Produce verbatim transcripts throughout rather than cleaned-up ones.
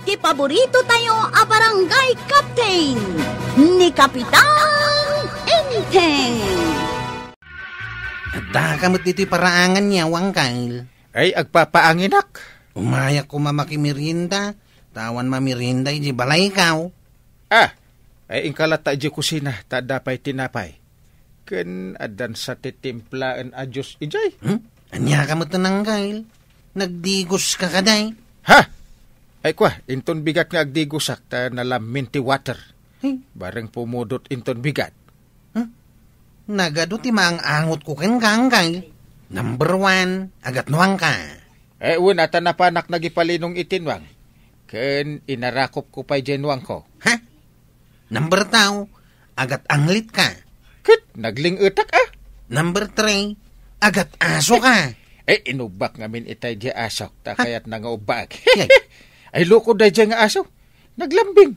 Ti paborito tayo a barangay captain, ni Kapitan Enteng. Adda ka met ditoy paraangan niya, Wangkail. Ay, agpapaanginak. Umayak koma makimerienda, ta awan mamerienda iti balaykaw. Ah, ay, inka latta iti kusina, ta adda pay tinapay. Ken addan sa ti timplaen a juice idiay. Hmm? Ania ka met, Angkail? Nagdigos ka kadi? Ha? Ay kua, inton bigat nga agdigosak ta nalammin ti water. Hmm? Bareng pumudot inton bigat. Hmm? Nagadu ti maang-angotko kenka, Angkail. Number one, agatnuangka. Eh, wen, ata napanak nagipalinong iti nuang. Ken inarakopko pay diay nuangko. Ha? Number two, agat-anglitka. Ket nagling-etak, ah. Number three, agat-asoka. Eh, inubbak ngamin itay diay asok, ta Ha? kayatna nga ubbaak. Yay. Ay, loko daydiay nga aso. Naglambing.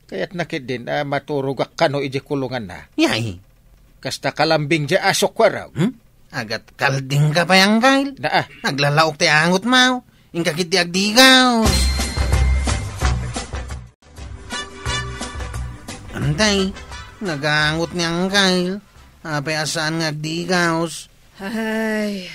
Kayatna ketdin a maturogak kano idiay kulonganna. Yay. Kasta kalambing diay asok, kuarog. Hmm? Agatkaldingka pay, Angkail. Naa. Naglalaok ti angotmo. Inka ketdi agdigaw. Antay, nagangot ni Angkail. Apay a saan nga agdigaws? Ay,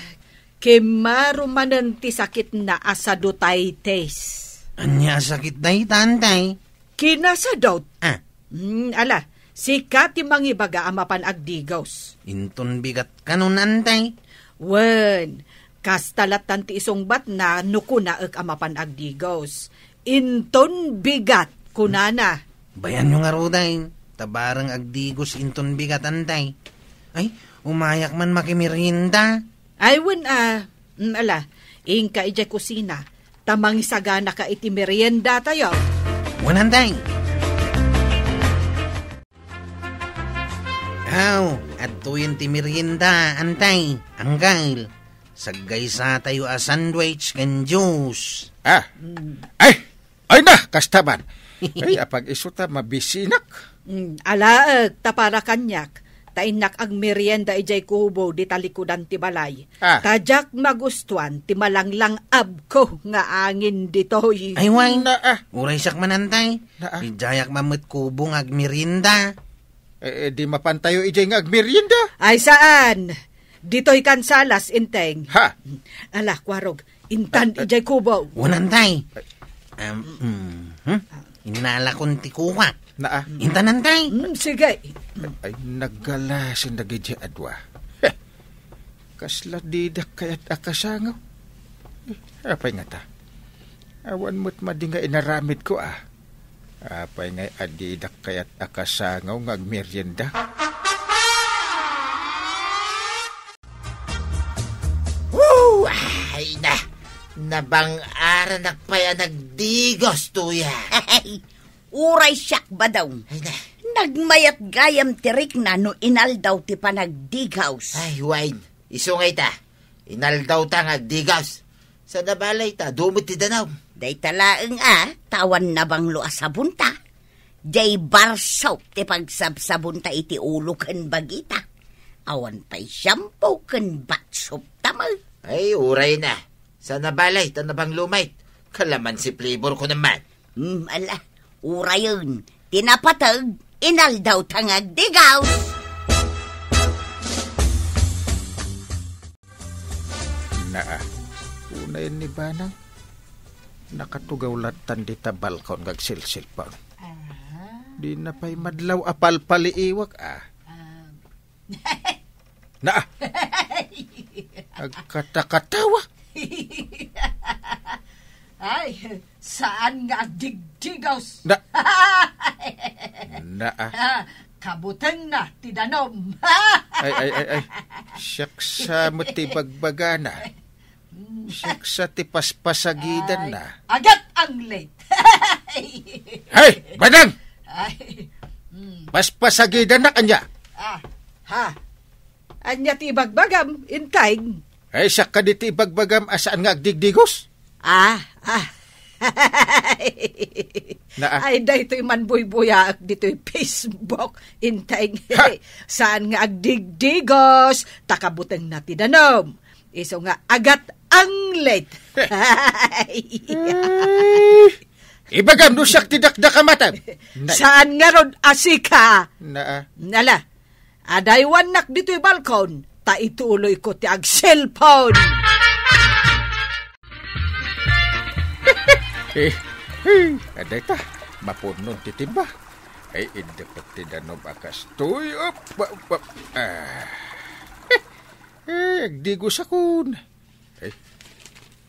kimmaro manen ti sakitna a sadutaytes. Ania a sakit dayta, Antay? Kinasadot. Ah. Hmm, ala, sika ti mangibaga a mapan agdigaws. Inton bigat kanon, Antay? Wen, kasta lattan ti isungbatna no kunaek a mapan agdigaws. Inton bigat, kunana. Bayanyo ngaruden, ta bareng agdigaws inton bigat, Antay. Ay, umayak man makimerienda. Ay, wen, ah, mm, ala, inka idiay kusina, ta mangisaganaka iti meriendatayo. Wen, Antay. Aw, adtoyen ti merienda, Antay. Angkail, saggaysatayo a sandwich ken juice. Ah. Mm. Ay! Ay na, kasta man. Ay, apag-isu ta mabisinak. Mm, alaek, ta para kaniak, ta innak agmerienda idiay kubo di talikudan ti balay. Ah. Ta diak magustuan ti malanglang-abko nga angin ditoy. Ay, way. Naa. Uray siak man, Antay. Naa. Idiayak man met kubo nga agmerienda. Eh, eh, di mapantayo idiay nga agmerienda? Ay, saan? Ditoy kansalas, Enteng. Ha? Ala, kuarog. Intan Ay, ay. idiay kubo. Wen, Antay. Ay. Um, mm, hmm? Inalakon ti kuwak. Naa. Intan, Antay. Mm, sige. Ay, naggalas dagiti adua. Heh. Kasla didak kayat a kasangaw. Eh, apay ngata? Awan met madi nga inaramidko, ah. Apay ngay a didak kayat a kasangaw nga agmerienda? Woo! Ay na! Nabang-aranak pay a nagdigos, tuya. Ay, uray siak, Badong. Ay na. Nagmayat gayam ti rikna no inaldaw ti panagdigaws. Ay, Wayne. Isu ngay ta. Inaldawta nga agdigaws. Saan a balay ta, adu met ti danum. Dayta laeng a, ta awan nabanglo a sabonta. Diay barsop ti pagsabsabonta iti ulo ken bagita. Awan pay shampoo ken bath soap ta met. Ay, uray na. Saan a balay ta nabanglo met. Kalamansi flavor ko naman. Hmm, ala, urayen. Ti napateg, inaldawta nga agdigaws. Naa, unayen ni Banang. Nakatugaw lattan dita balkon nga agsilsilpang. Ah. Dina pay madlaw a palpaliiwak, ah. Ah. Naa. Agkatakatawa. Ay, saan nga agdigdigaws? Na-, naa. Ah, kabutengna ti danum. Ay, ay, ay, ay. Siak sa met ti bagbagana. Siak sa ti paspasagidanna. Ay, agat-anglet. Hey, Badang! Ay, mm. Paspasagidannak ania? Ah, ha? Ania ti ibagbagam, Enteng? Ay, siak kadi ti ibagbagam a saan nga agdigdigos? Ah, ah. Naa. Ay, daytoy man buybuyaak ditoy Facebook, Enteng. Ha? Saan nga agdigdigos, ta kabutengna ti danum. Isu nga agat-anglet. Ay, Ibagam no siak ti dakdakamatem. Na- Saan ngarud a sika? Naa. Nala, adaywannak ditoy balkon, ta ituloyko ti agselpon. Eh, eh, adayta, mapuno ti timba. Ay, idepet ti danum a kastoy. Op, op, op. Ah. Eh, agdigosakon. Eh,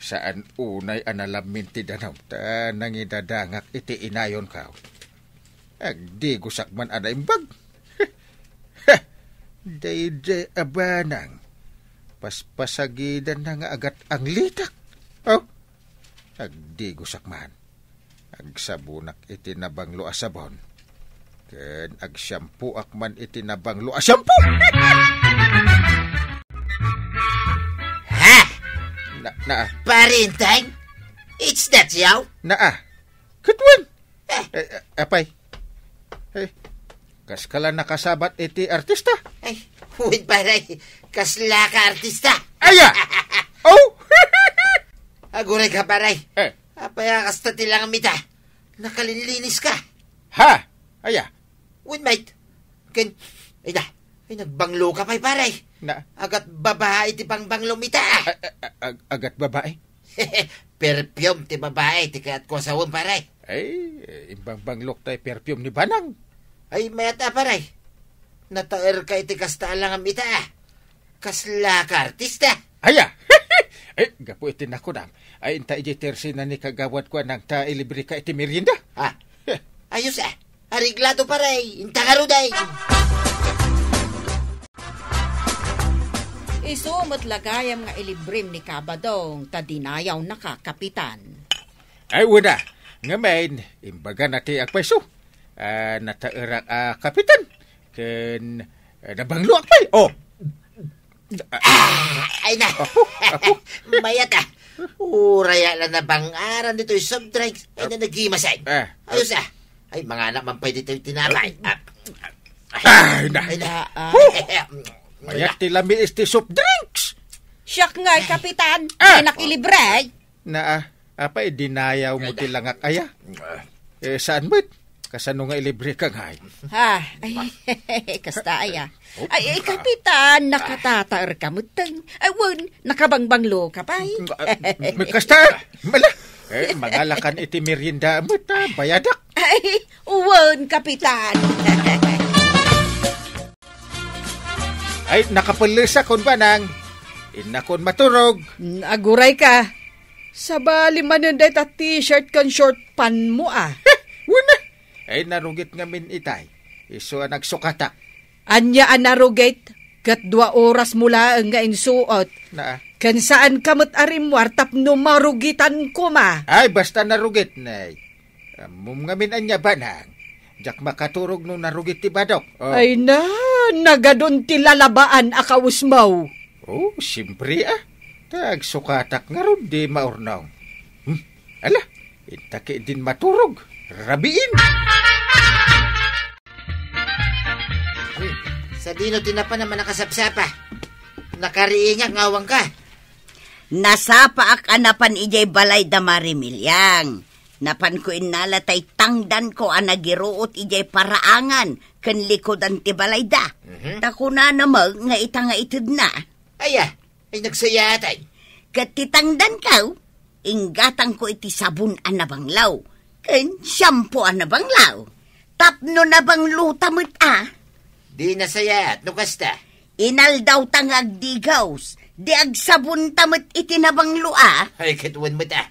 saan unay a nalammin ti danum, ta nangidadangak iti inayonko. Agdigosak man a naimbag. Daydiay a banang. Paspasagidanna nga agat-anglitak. Oh, agdigosak man. Agsabonak iti nabanglo a sabon. Ken agsiampoak man iti nabanglo a siampo. Ha? Na, na, Pare Enteng? It's that you? Naa. Ket wen? Eh. Eh, eh, apay? Eh, kas ka la nakasabat iti artista? Ay, wen, pare. Kasla ka artista? Aya! Oh! Aguray ka, pare. Eh. Apay a kasta ti langam ita? Nakalinlinis ka. Ha? Aya? Wen, mate. Ken, ay na, ay nagbanglo ka pay, pare. Na? Agat babae ti pangbanglom ita. A-, a-, a-, ag-, agat babae? Perfume ti babae ti kayatko a sawen, pare. Ay, eh, imbangbanglok tay perfume ni Banang. Ay, mayat a, pare. Nataer ka iti kasta a langam ita, ah. Kasla ka artista? Aya! Eh, gapu iti nakunam, ay inta idiay tersena ni kagawad ko a nangta ilibre ka iti merienda. Ah, ayos, ah. Areglado, pare. Inta ngarud, ay. Isu met la gayam nga ilibrem ni Kabadong ta dinayawnaka, Kapitan. Ay, wen a. Ngamin, imbagana ti agpayso. Ah, nataerak a Kapitan. Ken, ah, nabangloak pay. Oh. Ah, ay na. Apo, apo. Mayat, ah. Uray a la nabangaran ditoy soft drinks. Ay na nagimasay. Ah. Ayos, ah. Ay, manganak man pay ditoy tinapay. Ah. Ay, na. Ay, na. Ah. Huh! Mayat ti lamiis ti soft drinks. Siak nga, Kapitan. Ah. Ay, nakilibre, ay. Naa, apay, dinayaw mo ti langak aya? Eh, saan met? Kasano nga ilibre ka ngay? Ha? Ay, kasta aya. Oh. Ay, ay, Kapitan, nakatataer ka metten. Ay, wen, nakabangbanglo ka pay. Ah, may kasta, mala. Eh, mangalakan iti merienda met, ah, bayadak. Ay, wen, Kapitan. Ay, nakapellesakon, Banang. Innakon maturog. Mm, aguray ka. Sabali manen dayta t-shirt ken short pant mo, ah. Wen a. Ay, narugit ngamin itay. Isu a nagsukatak. Ania a narugit? Ket dua oras mo laeng nga insuot. Naa. Ken saan ka met a rimmuar tapno marugitan koma. Ay, basta narugit, nay. Ammom ngamin ania, Banang? Diak makaturog no narugit ti badok. Oh. Ay na, nagadun ti lalabaan a kausmaw. Oh, siempre, ah. Ta agsukatak ngarud di maurnong. Hmm, ala, inta ketdin maturog. Rabiin. Hmm, sadino ti napan a manakasapsapa? Nakariingak nga awan ka. Nasapaak a napan idiay balay da Mari Miliang. Napanko innala tay tangdanko a nagiruot idiay paraangan ken likudan ti balayda. Mhm. Ta kunana met nga ita nga itedna. Aya, ay nagsayaatan. Ket ti tangdanko, inggatangko iti sabon a nabanglaw ken shampoo a nabanglaw. Tapno nabanglota met a. Di nasayaat no kasta. Inaldawta nga agdigaws, di agsabonta met iti nabanglo a. Ay, ket wen met a.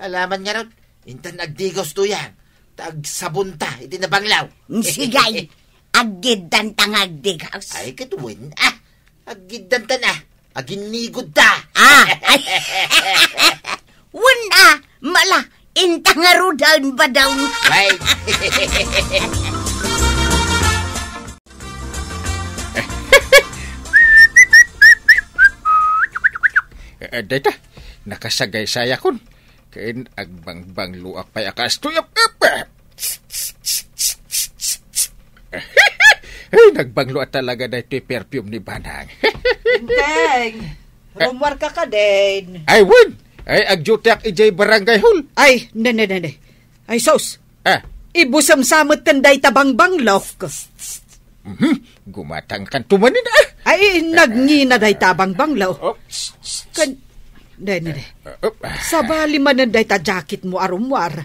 Alaman ngarud, intan agdigaws tuyang, ta agsabonta iti nabanglaw. Sige, aggiddanta nga agdigaws. Ay, ket wen a. Aggiddanta na. Aginnigudta. Ah, ay. Wen a, mala, inta ngaruden, Badong. Ay. Eh, dayta, nakasagaysayakon. Ken agbangbangloak pay a kastoy. Ap, ap, ap. Ay, nagbanglo a talaga daytoy perfume ni Banang. Enteng, rummuar ka kadin. Ay, wen. Ay, agdiotiak idiay barangay hall. Ay, nene, nene. Ay, sus! Ah. Ibusem sa metten dayta bangbanglok. Mhm. Gumatangkanto manen, ah. Ay, nagngina dayta bangbanglo. Oh, s-, s-, Kan, dai, dai, dai. Ah, oh. Sabali manen dayta jacketmo a rummuar.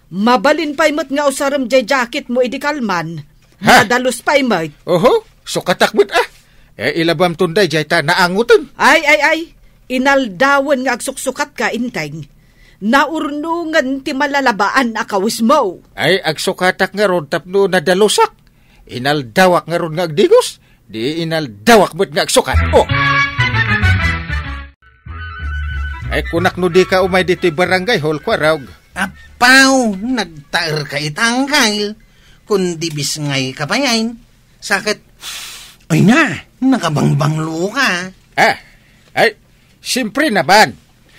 Mabalin pay met nga usarem jay jacketmo idi kalman. Ha? Nadalus pay met. Oho, sukatak met, ah. Eh, ilabamton dayjay ta naangoten. Ay, ay, ay. Inaldawen nga agsuksukatka, Enteng. Naurnongen ti malalabaan a kawesmo. Ay, agsukatak ngarud tapno nadalusak. Inaldawak ngarud nga agdigos. Di inaldawak met nga agsukat. Oh. Ay, kunak no dika umay ditoy barangay hall, Kuarog. Apaw, nagtaerka ita, Angkel. Kundi bisngay ka payen. Saket, ay na, nakabangbanglo ka. Ah, ay, siyempre naman.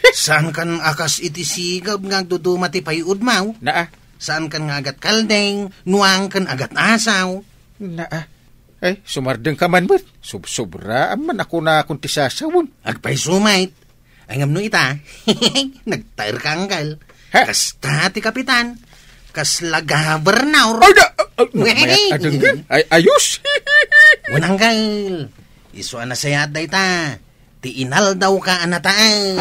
Saan kan a kas iti sigeb nga agduduma ti pay-udmaw? Naa. Saan kan nga agat kaldeng, nuang ken agat asaw? Naa. Ay, sumardeng ka man met. Subsobra, amman ako na akon ti sasawem. Agpayso met. Ay, ngem no ita, nagtaer ka, Angkel. Ha? Kasta ti kapitan. Kasla gobernador. Ay, da, ay, ay, Wey! Mayat a denggen. Ay, ayos. Wen, Angkel. Isu a nasayaat dayta. Ti inaldaw ka a nataer.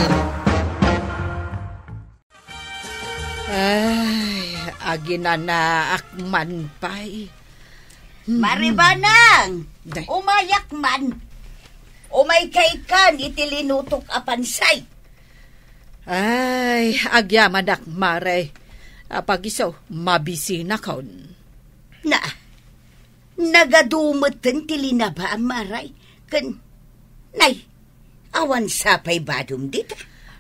Ay, aginanaak man pay. Hmm. Mari Banang, day. Umayak man. Umaykay kan iti linutok a pansay. Ay, agyamanak, Mare. Apag-isu, mabisinakon. Na, nagadu metten ti linabaam, Mare. Ken, nay, awan sa pay badom dita?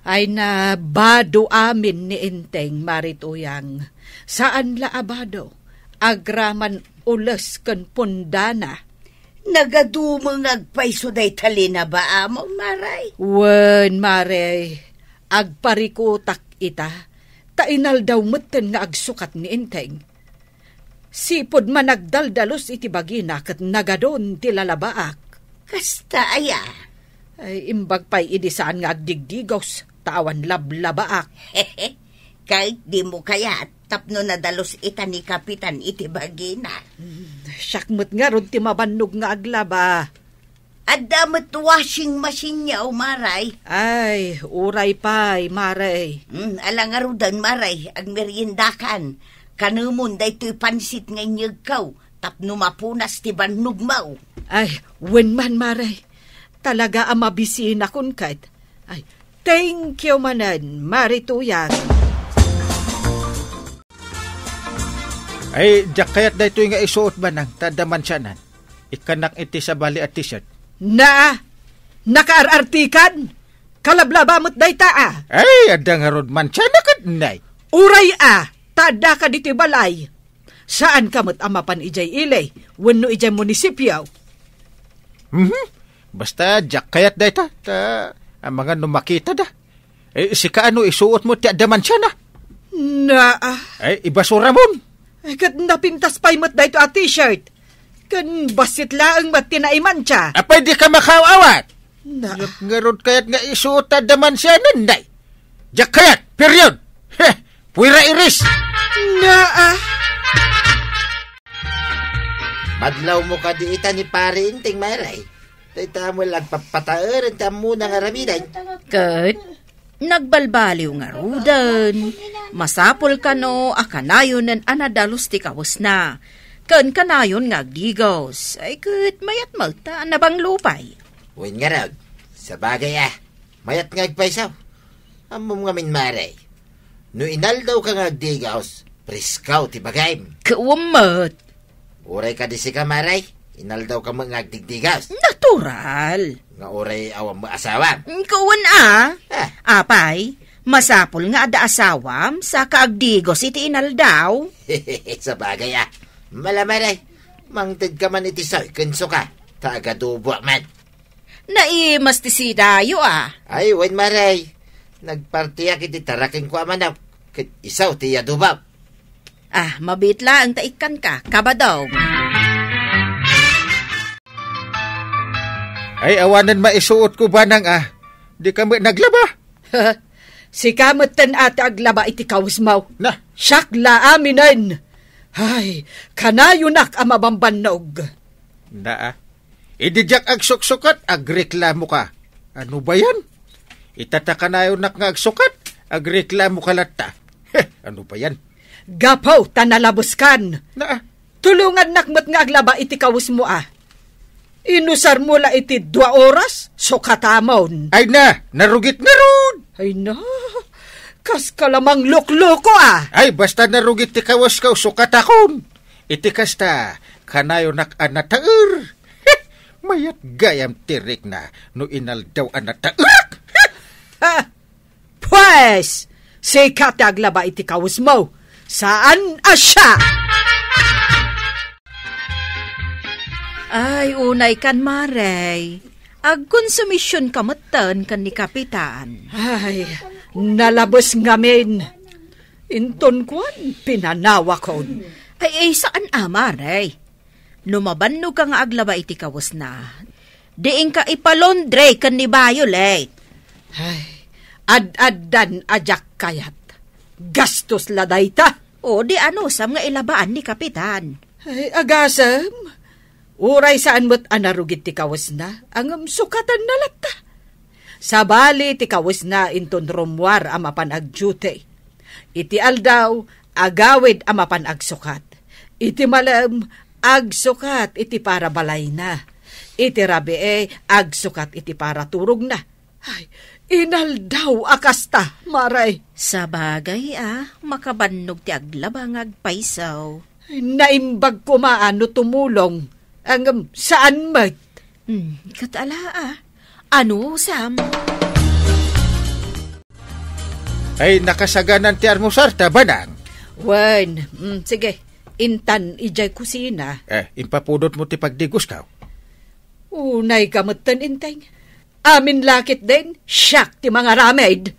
Ay na, bado amin ni Enteng, Mari Tuyang. Saan la a bado. Agraman ules ken pundana. Nagadu met nga agpayso dayta linabaam, Mare. Wen, Mare, agparikutak ita, ta inaldaw metten nga agsukat ni Enteng. Sipud man agdaldalus iti bagina ket nagadun ti lalabaak. Kasta aya? Ay, imbag pay idi saan nga agdigdigos, ta awan lablabaak. Ket dimo kayat tapno nadalus ita ni Kapitan iti bagina? Hmm, siak met ngarud ti mabannog nga aglaba. Adda met washing machine-yo, Mare. Ay, uray pay, Mare. Hmm, ala ngaruden, Mare, agmeriendakan. Kanemon daytoy pansit nga inyegko tapno mapunas ti bannogmo. Ay, wen man, Mare. Talaga a mabisinakon ket. Ay, thank you manen, Mare Tuyang. Ay, diak kayat daytoy nga isuot, Banang, ta adda mansianan. Ikkannak iti sabali a t-shirt. Na, nakaar-artikan? Kalablaba met dayta a. Ay, adda ngarud mansiana ket nay. Uray a, ta addaka ditoy balay. Saanka met a mapan idiay ili wenno idiay munisipio? Mhm. Basta diak kayat dayta, ta amangan no makitada. Eh, sika ano isuotmo ti adda mansiana? Naa. Ay, ibasuramon. Ay, ket napintas pay met dayto a t-shirt. Ken bassit laeng met ti naimansia. Apay di ka makaaw-awat? Na. Diak ngarud kayat nga isuot ti adda mansiana, nay. Diak kayat, period. Heh, puwera iris. Naa. Madlawmo kadi ita ni Pare Enteng, Mare. Dayta met la agpapataeren ti ammona nga aramiden. Ket nagbalbaliw ngaruden. Masapul kano a kanayonen a nadalus ti kawesna. Ken kanayon nga agdigos. Ay ket mayat met ta nabanglo pay. Wen ngarud, sabagay a, mayat nga agpayso. Ammom ngamin, Mare. No inaldawka nga agdigos, presko ti bagim. Kuwem met. Uray kadi sika, Mare, inaldawka met nga agdigdigos. Natural. Nga uray awan met asawam. Kuwen a. Ah. Apay, masapul nga adda asawam, saka agdigos iti inaldaw. Sabagay a. Ala, Mare, mangtedka man iti soy ken suka, ta agaduboak man. Naimas ti sidayo a. Ay, wen, Mare. Nagpartiak iti tarakenko a manok, ket isu ti iadubak. Ah, mabiit laeng ta ikkanka, kabadong. Ay, awanen maisuotko, Banang a. Dika met naglaba. Sika metten a ti aglaba iti kawesmo. Na. Siak la aminen. Ay, kanayonak a mabambannog. Naa. Idi diak agsuksukat, agreklamoka. Ano ba yan? Ita ta kanayonak nga agsukat, agreklamoka latta. Heh, ano ba yan? Gapu ta nalabeskan. Naa. Tulongannak met nga aglaba iti kawesmo a. Inusarmo la iti dua oras, sukatamon. Ay na, narugit ngarud. Ay na, kaska la manglukloko a. Ay, basta narugit ti kawesko, sukatakon. Iti kasta, kanayonak a nataer. Mayat gayam ti rikna no inaldaw a nataerak. Ha! Pues, sika ti aglaba iti kawesmo. Saan a siak? Ay, unay kan, Mare. Agkonsumision ka metten ken ni Kapitan. Ay, nalabes ngamin. Inton kuan, pinanawakon. Ay, ay, saan a, Mare? No mabannog ka nga aglaba iti kawesna, diin ka ipalaundry ken ni Violet. Ay, ad-addan a diak kayat. Gastos la dayta. O, di anusam nga ilabaan ni Kapitan. Ay, agasem. Uray saan met a narugit ti kawesna, ngem sukatanna latta. Sabali ti kawesna inton rummuar a mapan agduty. Iti aldaw, agawid a mapan agsukat. Iti malem, agsukat iti parabalayna. Iti rabii, agsukat iti paraturogna. Ay, inaldaw a kasta, Mare. Sabagay a, makabannog ti aglaba nga agpayso. Naimbag koma a no tumulong, ngem saan met. Hmm, ket ala a. Anusam? Ay, nakasaganan ti almusar ta, Banang. Wen, mm, sige. Intan idiay kusina. Eh, impapudotmo ti pagdigosko. Unay ka metten, Enteng. Amin la ketdin, siak ti mangaramid.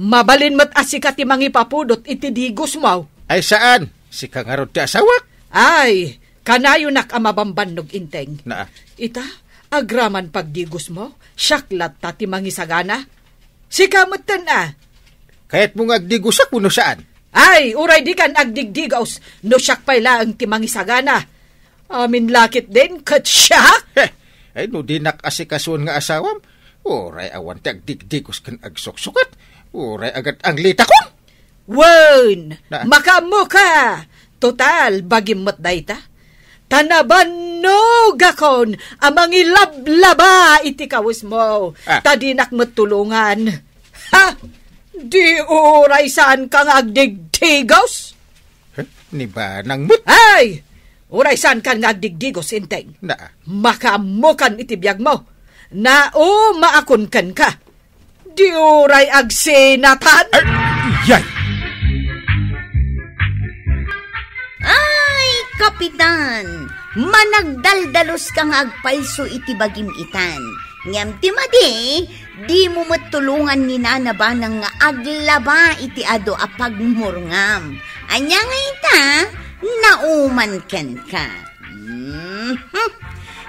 Mabalin met a sika ti mangipapudot iti digosmo. Ay saan, sika ngarud ti asawak. Ay, kanayonak a mabambannog, Enteng. Naa. Ita, agraman pagdigosmo, siak latta ti mangisagana. Sika metten a. Kayatmo nga agdigosak wenno saan? Ay, uray dikan agdigdigos, no siak pay laeng ti mangisagana. Amin la ketdin ket siak? Heh, ay no dinak asikasuon nga asawam, uray awan ti agdigdigos ken agsuksukat, uray agat-anglitakon. Wen, na- makaammoka! Total, bagim met dayta. Ta nabannogakon a mangilablaba iti kawesmo, ah, ta dinak met tulongan. Ha? Di uray saanka nga agdigdigos? Heh, ni Banang met. Ay! Uray saankan nga agdigdigos, Enteng. Na. Makaammokan iti biagmo. Naumaakon kenka. Di uray agsinatan. Ay, yay! Ay, Kapitan! Managdaldalos ka nga agpayso iti bagim itan. Ngem ti madi, dimo met tulongan ni Nana Banang nga aglaba iti adu a pagmurngam. Ania nga ita, nauman kenka. Mhm.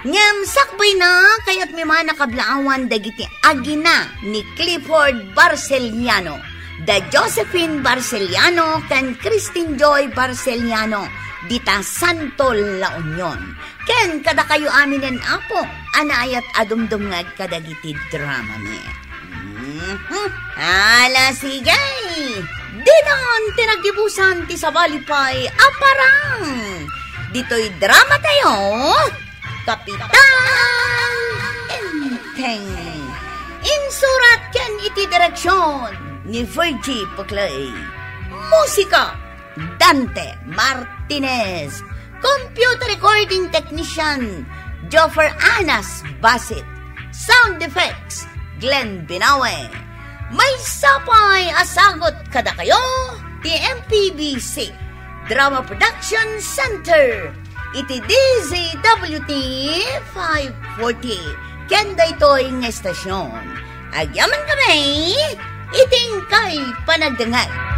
Ngem sakbayna, kayatmi man a kablaawan dagiti agina ni Clifford Barceliano, da Josephine Barceliano, ken Christine Joy Barceliano, dita Santo La Union. Ken kadakayo aminen, Apo, a naayat a dumdumngeg kadagiti dramami. Mhm. Ala, sige! Ditan ti naggibusan ti sabali pay a parang! Ditoy drama tayo, Kapitan Enteng. Insurat ken iti direksyon ni Virgie Puclay. Musika, Dante Martinez. Computer recording technician, Joffer Anas Basit. Sound effects, Glenn Binawe. Maysa pay a sagut kadakayo ti M P B C Drama Production Center iti D Z W T five forty. Ken daytoy nga estasyon, agyamankami iti inkay panagdengngeg.